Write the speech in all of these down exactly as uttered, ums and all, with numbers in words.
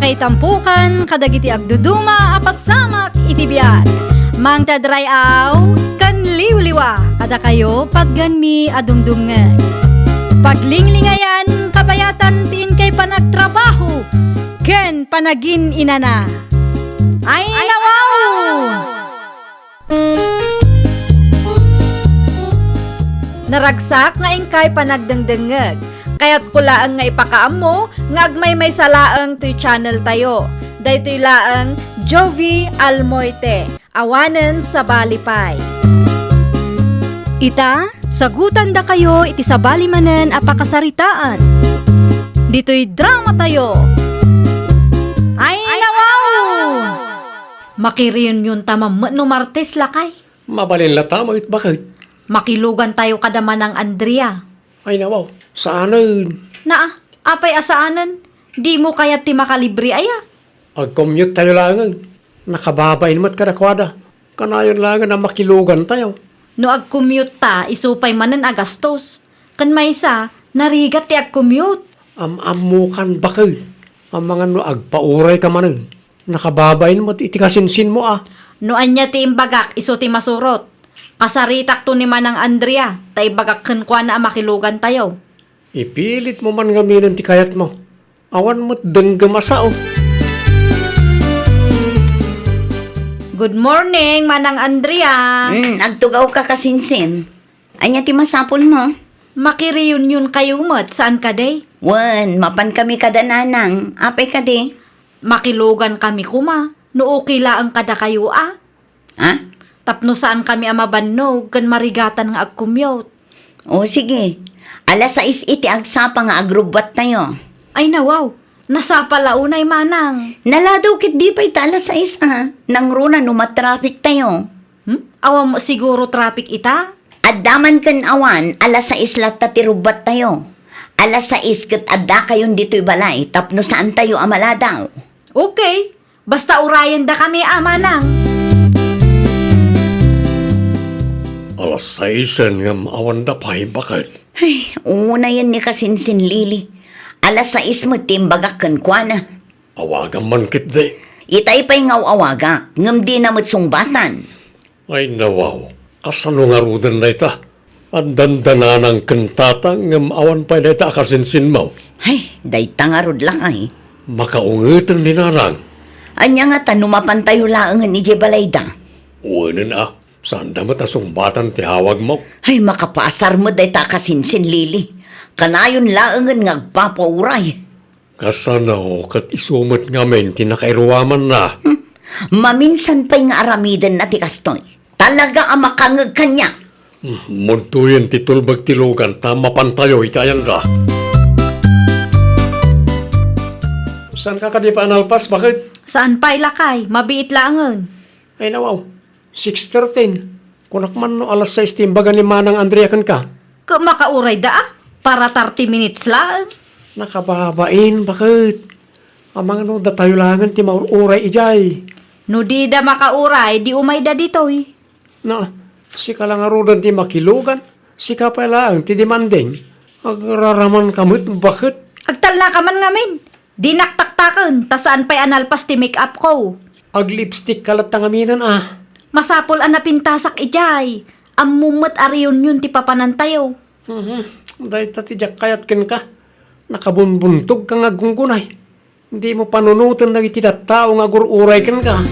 Ay tampukan kadagiti agduduma a pasamak iti biag. Mangted ray-aw ken liwliwa kadakayo patgenmi a dumdumngeg. Paglinglingayan, kabayatan ti inkay panagtrabaho ken panagin-inana. Ay, nawaw! Naragsak nga inkay panagdengdengngeg. Kayatko laeng nga ipakaammo nga agmaymaysa laeng toy channel tayo. Daytoy laeng Jovi Almoite, awanen sabali pay. Ita, sagutandakayo iti sabali manen a pakasaritaan. Ditoy drama tayo. Ay, nawaw! Makireunion ta mammet no Martes, lakay. Mabalin la ta met, baket. Makilugan tayo kada Manang Andrea. Ay, nawaw, saanen. Naa, apay a saanen? Dimo kayat ti makalibre aya? Ag-commute tayo laengen. Nakababain met kadakuada. Kanayon laengen a makilugan tayo. No ag-commute ta, isu pay manen a gastos. Ken maysa, narigat ti ag-commute. Am-ammokan, baket. Amangan no agpauray ka manen. Nakababain met iti kasinsinmo a. No ania ti imbagak, isu ti masurot. Kasaritakto ni Manang Andrea, ta ibagak kenkuana a makilugan tayo. Ipilitmo man ngaminen ti kayatmo. Awan met denggem a sao. Good morning, Manang Andrea. Hmm, agtugawka, kasinsin. Ania ti masapulmo? Makireunion kayo met, saan kadi? Wen, mapan kami kada nanang. Apay kadi? Makilugan kami koma, no okay laeng kadakayo a. Ha? Tapno saan kami a mabannog ken marigatan nga ag-commute. O, sige. Alas sais iti agsapa nga agrubbat tayo. Ay, nawaw. Nasapa la unay, manang. Naladaw ketdi pay ta alas sais a. Nangruna no matraffic tayo. Hmm? Awan mo siguro traffic ita? Adda man ken awan, alas sais latta ti rubbat tayo. Alas sais ket adda kayon ditoy balay tapno saan tayo a maladaw. Okay. Basta urayendakami a, manang. Alas saisen ngem awanda pay, baket. Ay, unayen ni kasinsin Lily. Alas sais met ti imbagak kenkuana. Awagam man ketdi. Itay pay nga aw-awagak, ngem dina met sungbatan. Ay, nawaw, kasano ngaruden dayta? Addan da nanang ken tatang ngem awan pay dayta a kasinsinmo. Ay, dayta ngarud, lakay. Makaungeten ni nanang. Ania ngata no mapantayo laengen idiay balayda? Wenen a, saanda met a sungbatan ti awagmo. Ay, makapaasar met dayta a kasinsin Lily. Kanayon laengen nga agpapauray. Kasano ket isu met ngamin ti nakairuamanna? Hmm. Maminsan pay nga aramidenna ti kastoy. Talaga a makangeg kaniak. Hmm, muntoyen ti tulbeg ti lugan ta mapantayo iti ayanda. Saanka kadi pay a nalpas, baket? Saan pay, lakay. Mabiit laengen. Ay, nawaw. Six thirteen. Kunak man no alas sais ti imbaga ni Manang Andrea kenka. Ket makaurayda a, para thirty minutes laeng. Nakababain, baket. Amangan no datayo laengen ti maur-uray idiay. No dida makauray, di umayda ditoy. Na, sika la ngaruden ti makilugan. Sika pay laeng ti demanding. Agraramanka met, baket. Agtalnaka man ngamin. Dinak taktaken, ta saan pay a nalpas ti make-up ko. Ag-lipstick ka latta ngaminen a. Masapul a napintasak idiay. Ammom met a reunion ti papanantayo. Mhm. Dayta ti diak kayat kenka. Nakabunbuntogka nga aggunggunay. Dimo panunoten dagiti tattao nga agur-uray kenka.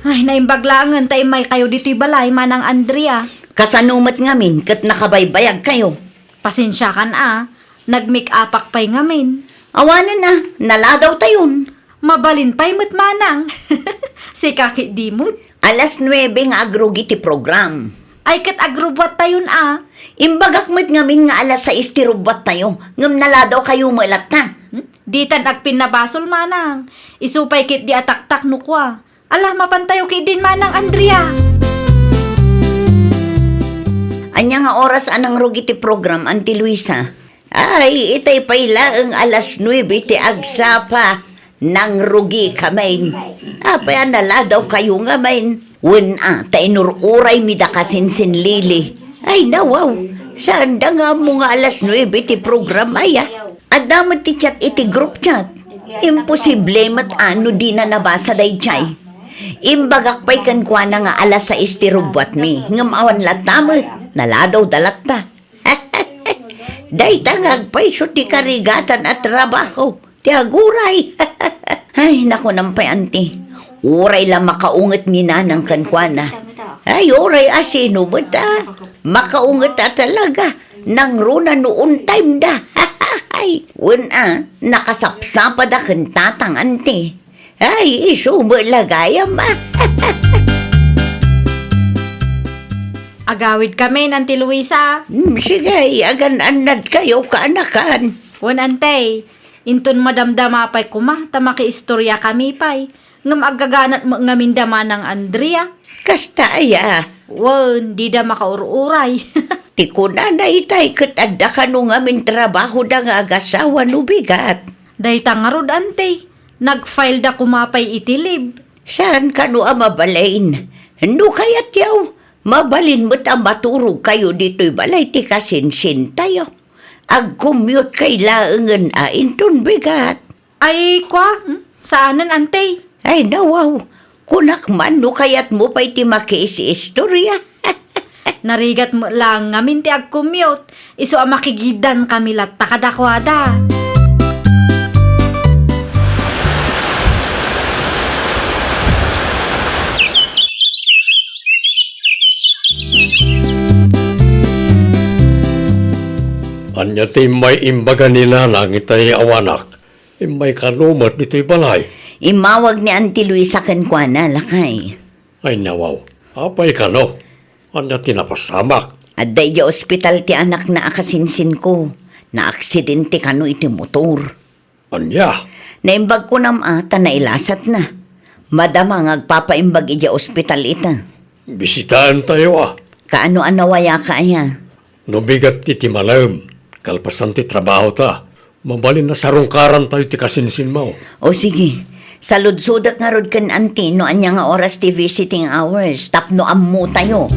Ay, naimbag laengen ta immaykayo ditoy balay, Manang Andrea. Kasano met ngamin ket nakabaybayagkayo? Pasensiakan a, nag-make-upak pay ngamin. Awanen a, naladawtayon. Mabalin pay met, manang. Sika ketdi met. Alas nuebe nga agrugi ti program. Ay, ket agrubbuattayon a. Imbagak met ngamin nga alas sais ti rubbuattayo, ngem naladawkayo met latta. Hmm? Ditan agpinnabasol, manang. Isu pay ketdi a taktak no kua. Ala, mapantayo ketdin, Manang Andrea. Ania nga oras a nangrugi ti program, Auntie Luisa? Ay, itay pay laeng alas nuebe ti agsapa. Nangrugikamin. Apay a naladawkayo ngamin? Wen a, ta inur-uraymi da kasinsin Lily. Ay, nawaw. Saanda nga ammo nga alas nuebe ti program, aya? Adda met ti chat iti group chat. Imposible met a no dina nabasa daydiay. Imbagak pay kenkuana nga alas sais ti rubbuatmi, ngem awan latta met, naladawda latta. Dayta nga agpayso ti karigatan a trabaho, ti aguray. Ay, nakunam pay, anti. Uray la makaunget ni Nanang kenkuana. Ay, uray a sino met, a. Makaunget a talaga. Nangruna no on time da. Ay, wen a, nakasapsapada ken tatang, anti. Ay, isu met la gayam, a. Agawid kami, Anti Luisa. Hmm, sige, agan-annad kayo, kaanakan. Wen, Anti, inton madamdama pay koma, ta makiistorya kami pay. Ngem aggaganat met ngamin da Manang Andrea. Kasta aya? Wen, dida makaur-uray. Ti kunana itay ket adda kano ngamin trabahoda nga agasawa no bigat. Dayta ngarud, Anti, nag-file da koma pay iti leave. Saan kano a mabalin? No kayatyo, mabalin met a maturog kayo ditoy balay ti kasinsintayo. Ag-commute kay laengen a inton bigat. Ay, kua, hmm? Saanen, Anti? Ay, nawaw. Kunak man no kayatmo pay ti makiis-istorya. Narigat met laeng ngamin ti ag-commute, isu a makigiddan kami latta kadakuada. Ania ti immay imbaga ni Nanang iti awanak? Immay kano met ditoy balay? Immawag ni Anti Luisa kenkuana, lakay. Ay, nawaw. Apay kano? Ania ti napasamak? Adda idiay ospital ti anakna a kasinsinko. Naaksidente kano iti motor. Ania? Naimbag kunam a ta nailasatna. Madama nga agpapaimbag idiay ospital ita. Bisitaentayo a. Kaano a nawayaka aya? No bigat ti timalem, kalpasan ti trabahota, mabalin a sarungkarantayo ti kasinsinmo. O sige, saludsodek ngarud ken Anti no ania nga oras ti visiting hours tapno ammotayo.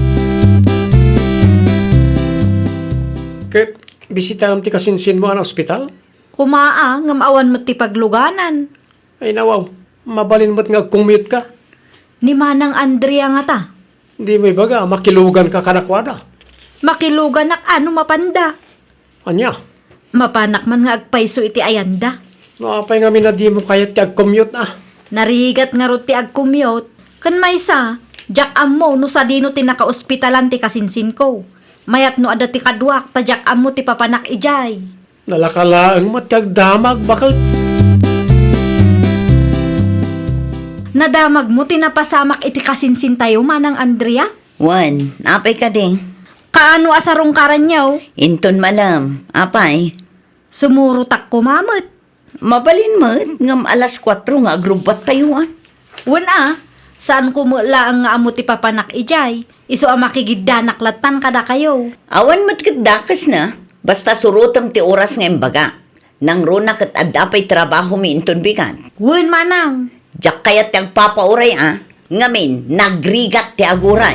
Ket bisitaem ti kasinsinmo a naospital? Koma a, ngem awan met ti pagluganan. Ay, nawaw, mabalin met nga agcommute ka. Ni Manang Andrea ngata? Dimo ibaga a makiluganka kadakuada? Makiluganak a no mapanda. Ania? Mapanak man nga agpayso iti ayanda. No apay ngamin a dimo kayat ti agcommute a? Narigat ngarud ti agcommute. Ken maysa, diak ammo no sadino ti nakaospitalan ti kasinsinko. Mayat no adda ti kaduak, ta diak ammo ti papanak idiay. Nalaka laeng met ti agdamag, baket. Nadamagmo ti napasamak iti kasinsintayo, Manang Andrea? Wen, apay kadi? Kaano a sarungkaranyo? Inton malem, apay? Sumurotak koma met. Mabalin met, ngem alas kuatro nga agrubbuattayo, a. Wen a, saanko met laeng nga ammo ti papanak idiay, isu a makigiddanak lattan kadakayo. Awan met ket dakesna, basta surotem ti oras nga imbaga. Nangruna ket adda pay trabahomi inton bigat. Wen, manang. Diak kayat ti agpapauray a, ngamin, nagrigat ti aguray.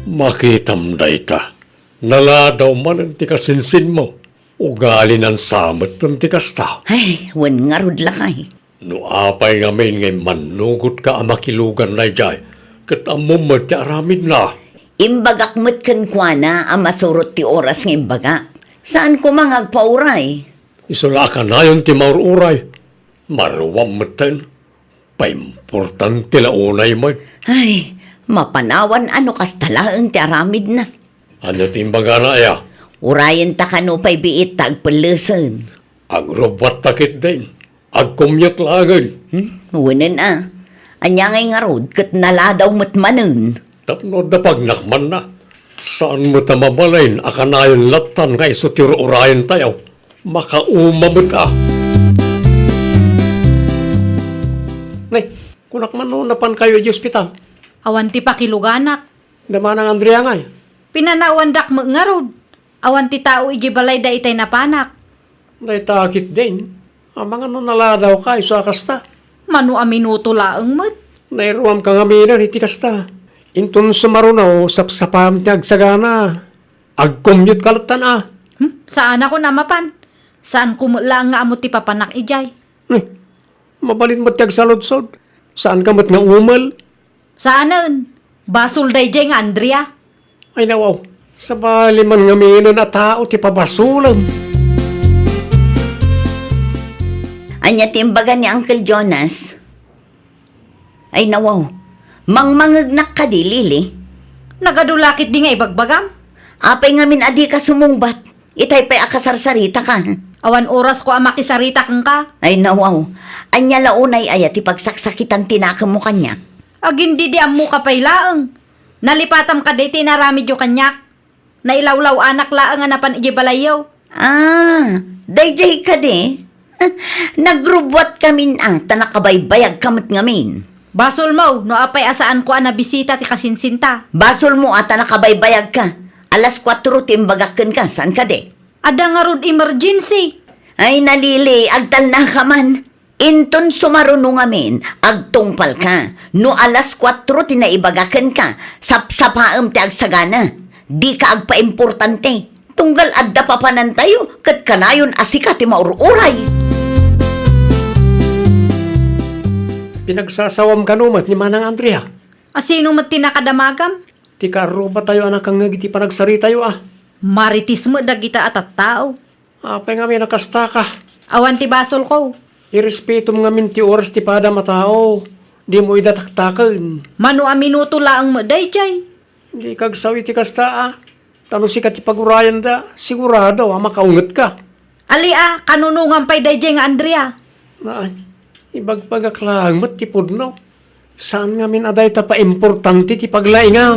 Makitam dayta. Naladaw manen ti kasinsinmo. Ugalina sa metten ti kasta. Ay, wen ngarud lakay. No apay ngamin nga immannugotka a makilugan daydiay, ket ammom met ti aramidna. Imbagak met kenkuana a masurot ti oras nga imbaga. Saan koma nga agpauray? Isu la a kanayon ti maur-uray. Maruam metten. Paimportante la unay met. Ay, mapanawan a no kasta laeng ti aramidna. Ania ti imbagana aya? Urayenta kano pay biit ta agpellesen. Agrubbuatta ketdin. Agcommute laengen. Hmm? Wenen a. Ania ngay ngarud ket naladaw met manen. Tapno adda pagnakmanna. Saan met a mabalin a kanayon lattan nga isu ti ur-urayentayo. Makauma met a. Nay, kunak man no napankayo idiay ospital? Awan ti pakiluganak. Da Manang Andrea ngay? Pinanawandak met ngarud. Awan ti tao idiay balay da itay napanak. Dayta ketdin. Amangan no naladawka isu a kasta. Mano a minuto laeng met. Nairuamka ngaminen iti kasta. Inton sumaruno, sapsapam ti agsagana. Agcommute ka lattan a. Hmm? Saanakon a mapan. Saanko met laeng nga ammo ti papanak idiay. Eh, mabalin met ti agsaludsod. Saanka met nga umel? Saanen. Basol daydiay nga Andrea. Ay, nawaw. Sabali man ngaminen a tao ti pabasolem. Ania ti imbaga ni Uncle Jonas? Ay, nawaw. Mangmangegnak kadi, Lily? Nagadu la ketdi nga ibagbagam? Apay ngamin a dika sumungbat? Itay pay a kasarsaritaka. Awan orasko a makisarita kenka. Ay, nawaw. Ania la unay aya ti pagsaksakitan ti nakemmo kaniak? Agin didi ammoka pay laeng. Nalipatam kadi ti inaramidyo kaniak. Nailawlaw-anak laeng a napan idiay balayyo. Ah, daydiay kadi? Nagrubbuatkamin a, ta nakabaybayagka met ngamin. Basolmo no apay a saanko a nabisita ti kasinsinta. Basolmo a ta nakabaybayagka. Alas kuatro ti imbagak kenka, saan kadi? Adda ngarud emergency. Ay, na Lily, agtalnaka man. Inton sumaruno ngamin, agtungpalka. No alas kuatro ti naibaga kenka, sapsapaem ti agsagana. Dika agpaimportante. Tunggal adda papanantayo, ket kanayon a sika ti maur-uray. Pinagsasawam kano met ni Manang Andrea? A sino met ti nakadamagam? Ti kaarrubatayo a nakangngeg iti panagsaritayo a. Marites met dagita a tattao. Apay ngamin a kastaka? Awan ti basolko. Irespetom ngamin ti oras ti padam a tao. Dimo ida taktaken. Mano a minuto laeng met daydiay. Dika agsao iti kasta a. Ta no sika ti pagurayanda, sigurado a makaungetka. Ali a, kanunongan pay daydiay nga Andrea. Ay, ibagbagak laeng met ti pudno. Saan ngamin a dayta paimportante ti paglaingam.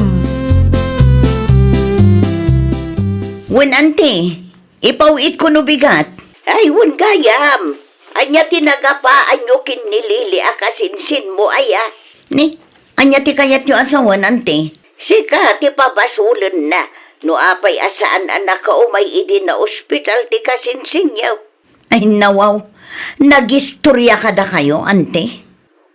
Wen, anti, ipaw-itko no bigat. Ay, wen gayam. Ania ti nagapaanyo ken ni Lily a kasinsinmo, aya? Ni, ania ti kayatyo a sawen, anti? Sika ti pabasolenna no apay a saan a nakaumay idi naospital ti kasinsinyo. Ay, nawaw, nagistoria kadakayo, anti?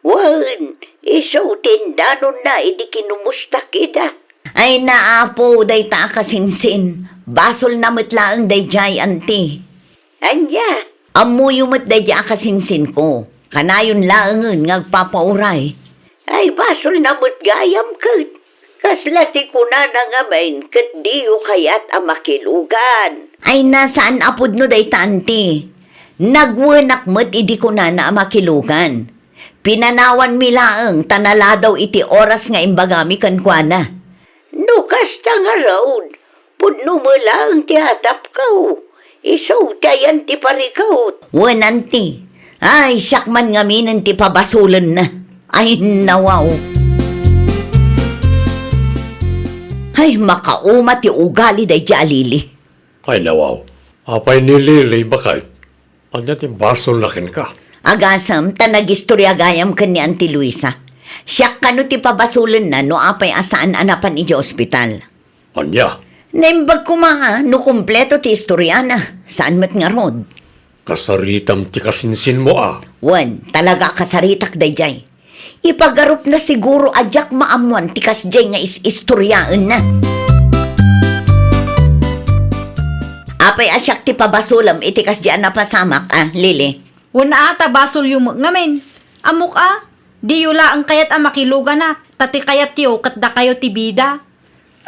Wen, isu ti indanonna idi kinumustak ida. Ay, naapo, dayta a kasinsin. Basolna met laeng daydiay, anti. Ania? Ammoyo met daydiay a kasinsinko. Kanayon laengen nga agpapauray. Ay, basolna met gayam ket. Kasla ti kunana ngamin ket diyo kayat a makilugan. Ay, na saan a pudno dayta, anti. Nagwenak met idi kunana a makilugan. Pinanawanmi laeng ta naladaw iti oras nga imbagami kenkuana. No kasta ngarud, pudno met laeng ti atapko. Isu ti ayan ti parikut. Wen, anti. Ay, siak man ngaminen ti pabasolenna. Ay, nawaw. Ay, makauma ti ugali daydiay a Lily. Ay, nawaw. Apay ni Lily, baket? Ania ti basolna kenka? Agasem, ta nagistoria gayam ken ni Auntie Luisa. Siak kano ti pabasolenna no apay a saan a napan idiay ospital. Ania? Naimbag koma a no kumpleto ti istoriana. Saan met ngarud? Kasaritam ti kasinsinmo a. Wen, talaga a kasaritak daydiay. Ipagarupna siguro a diak maammoan ti kasdiay nga is-istoriaenna. Apay a siak ti pabasolem iti kasdiay a napasamak a, Lily? Wen a, ta basolyo met ngamin. Ammok a, diyo laeng kayat a makiluganak, ta ti kayatyo ket dakayo ti bida.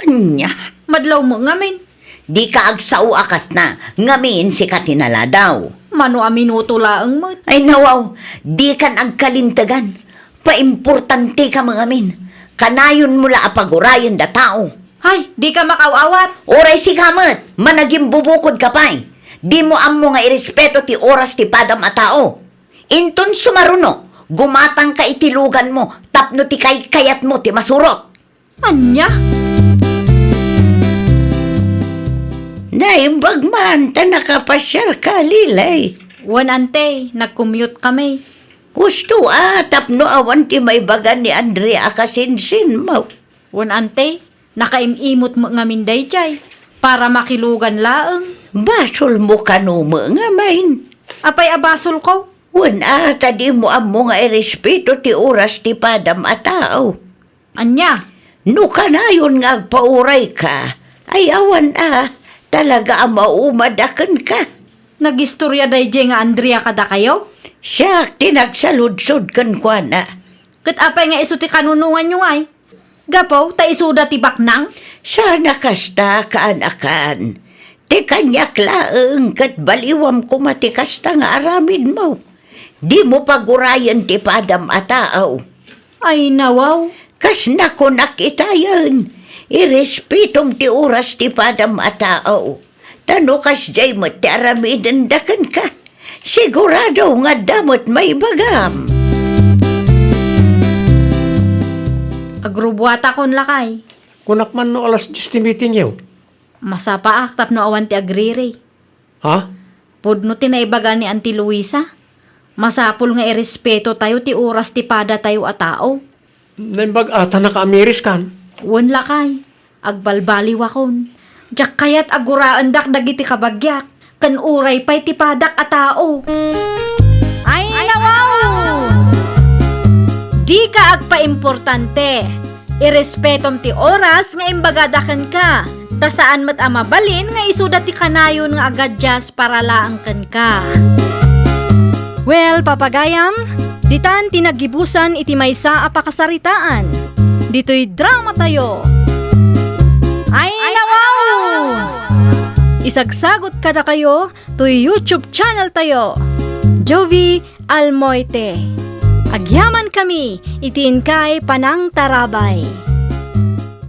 Ania? Madlawmo ngamin. Dika agsao a kasna, ngamin sika ti naladaw. Mano a minuto laeng met. Ay, nawaw, dikan agkalintegan. Paimportanteka met ngamin. Kanayonmo la a pagurayen da tao. Ay, dika makaw-awat. Uray sika met, managimbubukodka pay. Dimo ammo nga irespeto ti oras ti padam a tao. Inton sumaruno, gumatangka iti luganmo tapno ti kaykayatmo ti masurot. Ania? Naimbag man ta nakapasiarka, Lily. Wen, ante, nag-commute kami. Husto a, tapno awan ti maibaga ni Andrea a kasinsinmo. Wen, ante, nakaim-imot met ngamin daydiay para makilugan laeng. Basolmo kano met ngamin. Apay a basolko? Wen a, ta dimo ammo nga irespeto ti oras ti padam a tao. Ania? No kanayon nga agpaurayka, ay awan a, talaga a maumad a kenka. Nagistoria daydiay nga Andrea kadakayo? Siak ti nagsaludsod kenkuana. Ket apay nga isu ti kanunonganyo ngay? Gapu ta isuda ti baknang? Saan a kasta, kaanakan. Ti kaniak laeng ket baliwam koma ti kasta nga aramidmo. Dimo pagurayen ti padam a tao. Ay, nawaw. Kas nakunak itayen, irespetom ti oras ti padam a tao. Ta no kasdiay met ti aramidenda kenka, sigurado nga adda met maibagam. Agrubuatakon, lakay. Kunak man no alas dies ti meetingyo. Masapaak tapno awan ti agriri. Ha? Pudno ti naibaga ni Auntie Luisa. Masapul nga irespetotayo ti oras ti padatayo a tao. Naimbag a ta nakaamiris kan? Wen, lakay. Agbalbaliwakon. Diak kayat a guraendak dagiti kabagiak, ken uray pay ti padak a tao. Ay, nawaw! Dika agpaimportante. Irespetom ti oras nga imbagada kenka, ta saan met a mabalin nga isuda ti kanayon nga agadias para laeng kenka. Well, papagayam, ditan ti naggibusan iti maysa a pakasaritaan. Ditoy dramatayo. Ay, nawaw! Isagsagot kadakayo toy YouTube channel tayo, Jovie Almoite. Agyamankami iti inkay panangtarabay.